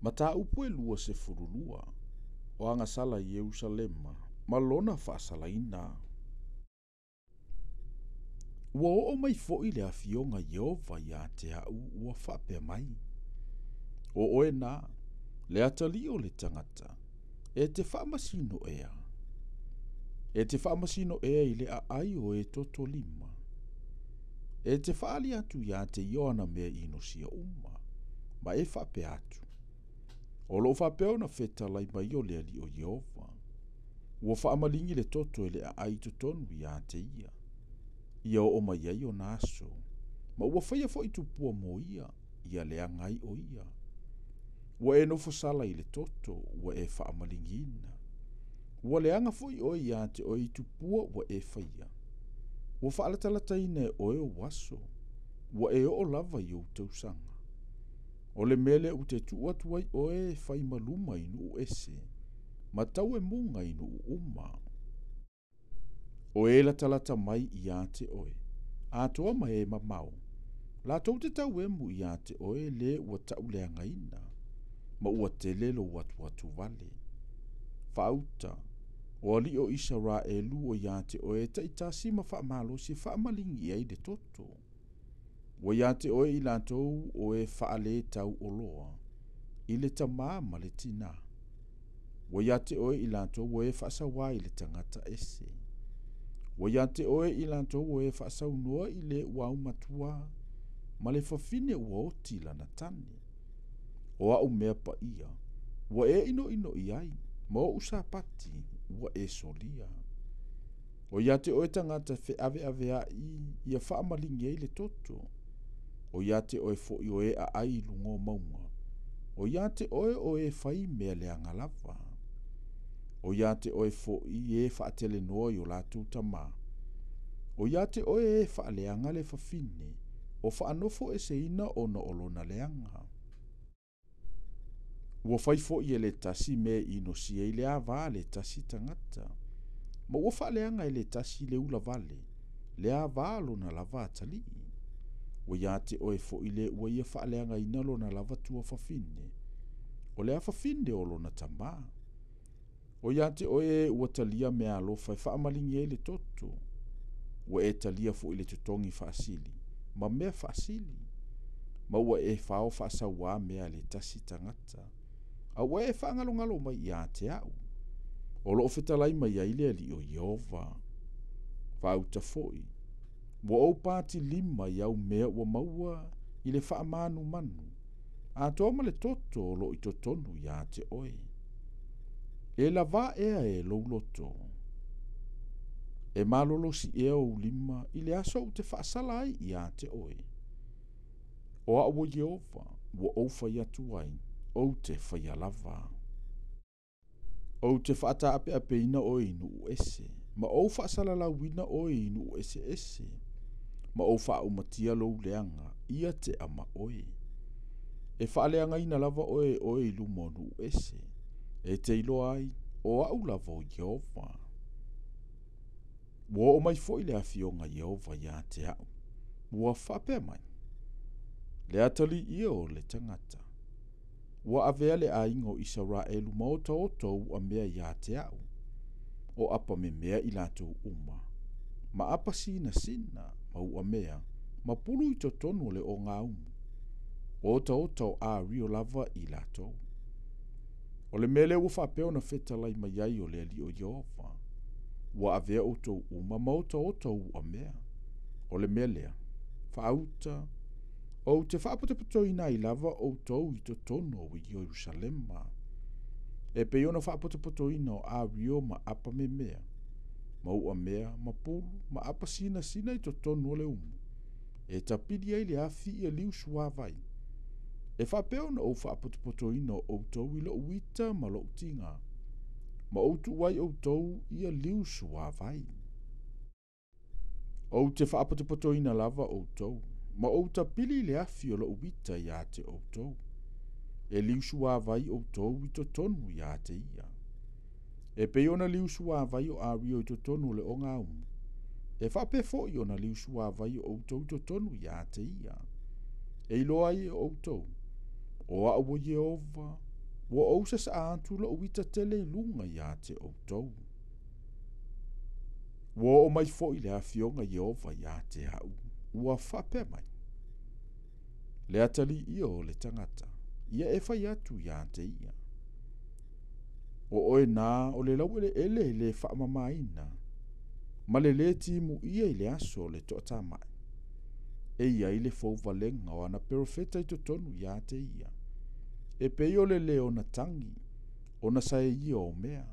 Mataupu e 22, o agasala i Ierusalema ma lona faasalaina. Ua oo mai foi le afioga Ieova ia te au ua faapea mai, O oe na, le atalii o le tagata, e te faamasino ea? E te faamasino ea i le aai o e toto lima? E te faaali atu ia te ia o ana mea inosia uma, ma e faapea atu, O loo faapea ona fetalai mai o le Alii o Ieova, ua faamaligi le toto e le aai i totonu ia te ia, ia oo mai ai ona aso, ma ua faia foi tupua mo ia, ia leaga ai o ia. Ua e nofo sala i le toto, ua e faamaligiina. Ua leaga foi oe ia te oe i tupua ua e faia. Ua faalatalataina e oe ou aso, ua e oo lava i ou tausaga. O le mea lea ou te tuu atu ai oe e fai ma luma i nuu ese, ma tauemuga i nuu uma. O e latalata mai ia te oe, atoa ma e mamao, latou te tauemu ia te oe le ua tauleagaina, ma ua tele lou atuatu vale. Faauta, o alii o Isaraelu o ia te oe e taitasi ma faamalosi e faamaligi ai le toto. Ua ia te oe i latou o e faaletauoloa i le tamā ma le tinā. Ua ia te oe i latou o e faasauā i le tagata ese. Ua ia te oe i latou o e faasaunoa i le ua aumatua ma le fafine ua oti lana tane. O au mea paia, ua e inoinoi ai, ma ou sapati ua e solia. O ia te oe tagata feaveaveai ia faamaligi ai le toto. O ia te oe foi o e aai i luga o mauga. O ia te oe o e fai mea leaga lava. O ia te oe foi e faatelenoa i o latou tamā. O ia te oe e faaleaga le fafine, o faanofo eseina ona o lona leaga. Ua fai foi e le tasi mea e inosia i le ava a le tasi tagata, ma ua faaleaga e le tasi le ulavale, le ava a lona lava atalii. Ua ia te oe foi le ua ia faaleagaina lona lava tuafafine, o le afafine o lona tamā. O ia te oe e ua talia meaalofa e faamaligi ai le toto. Ua e talia foi le totogi faasili, ma mea faasili, ma ua e fao faasauā mea a le tasi tagata, a ua e faagalogalo mai ia te au. O loo fetalai mai ai le Alii o Ieova. Faauta foi, ua ou patilima i au mea ua maua i le faamanumanu, atoa ma le toto o loo i totonu ia te oe. E lavā ea e lou loto? E malolosi ea ou lima i le aso ou te faasala ai ia te oe? O au o Ieova, ua ou fai atu ai, ou te faia lava. Ou te faataapeapeina oe i nuu ese, ma ou faasalalauina oe i nuu eseese, ma ou faaumatia lou leaga, ia tea ma oe. E faaleagaina lava oe e oe i luma o nuu ese, e te iloa ai, o au lava o Ieova. Ua oo mai foi le afioga Ieova ia te au, ua faapea mai, Le atalii ia o le tagata, ua avea le aiga o Isaraelu ma otaota o uamea ia te au, o apamemea i latou uma, ma apasinasina ma uamea, ma pulu i totonu o le ogaumu, o otaota o ario lava i latou. O le mea lea ua faapea ona fetalai mai ai o le Alii o Ieova, ua avea outou uma ma otaota o uamea. O le mea lea, faauta, ou te faapotopotoina ai lava outou i totonu o Ierusalema. E pei ona faapotopotoina o ario ma apamemea, ma uamea, ma pulu, ma apasinasina i totonu o le umu, e tapili ai le afi ia liu suavai. E faapea ona ou faapotopotoina o outou i lou ita ma lou tiga, ma ou tuu ai outou ia liu suavai. Ou te faapotopotoina lava outou, ma ou tapili i le afi o lou ita ia te outou. E liu suavai outou i totonu ia te ia. E pei ona liu suavai o ario i totonu o le ogaumu, e faapea foi ona liu suavai o outou i totonu ia te ia. E iloa ai e outou, o au o Ieova, Ua ou sasaa atu loʻu ita tele i luga iā te ʻoutou. Ua oo mai foʻi le Afioga Ieova iā te aʻu, ua faapea mai, Le atalii ia o le tagata, ia e fai atu iā te ia. O oe nā o le laueleele e lē faamamaina, ma le lē timuia i le aso o le toatamai. E i ai le fouvalega o ana perofeta i totonu iā te ia. E pei o le lē ona tagi, ona sae ia o mea.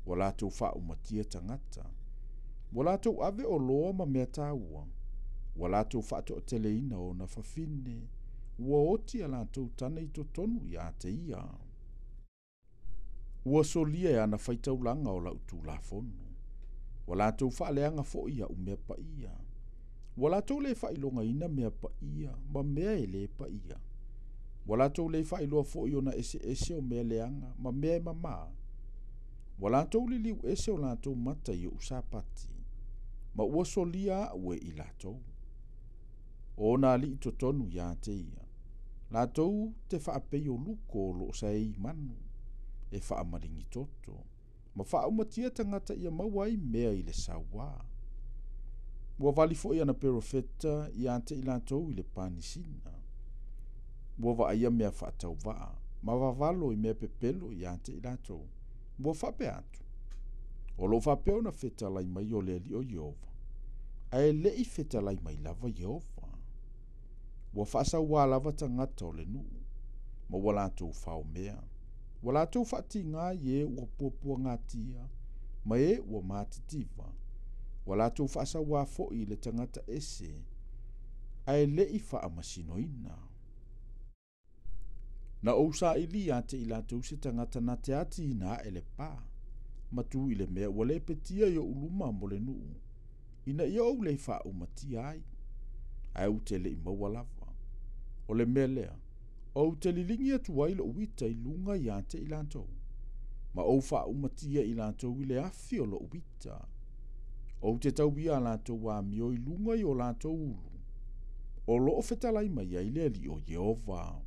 Ua latou faaumatia tagata. Ua latou ave oloa ma mea taua. Ua latou faatoateleina ona fafine. Ua oti a latou tane i totonu iā te ia. Ua solia e ana faitaulaga o lau Tulafono. Ua latou faaleaga foi iaʻu mea paia. Ua latou le faailogaina mea paia ma mea e lē paia. Ua latou le faailoa foi ona eseese o mea leaga ma mea e mamā. Ua latou liliu ese o latou mata i oʻu Sapati, ma ua solia aʻu e i latou. O ona alii totonu iā te ia, latou te faapei o luko o loo saei manu, e faamaligi toto, ma faaumatia tagata ia maua ai mea i le sauā. Ua vali foi ana perofeta iā te i latou i le panisina. Ua vaaia mea faatauvaa, ma vavalo i mea pepelo iā te i latou. Ua faapea atu, O loo faapea ona fetalai mai o le Alii o Ieova, ae leʻi fetalai mai lava Ieova. Ua faasauā lava tagata o le nuu, ma ua latou faomea. Ua latou faatigā i e ua puapuagatia, ma e ua matitiva. Ua latou faasauā foi i le tagata ese, ae leʻi faamasinoina. Na ou saili iā te i latou se tagata na te atiina aʻe le pā, ma tu i le mea ua lepetia i oʻu luma mo le nuu, ina ia ou le faaumatia ai, ae ou te leʻi maua lava. O le mea lea, ou te liligi atu ai loʻu ita i luga iā te i latou, ma ou faaumatia i latou i le afi o loʻu ita. Ou te tauia a latou amio i luga i o latou ulu, o loo fetalai mai ai le Alii o Ieova.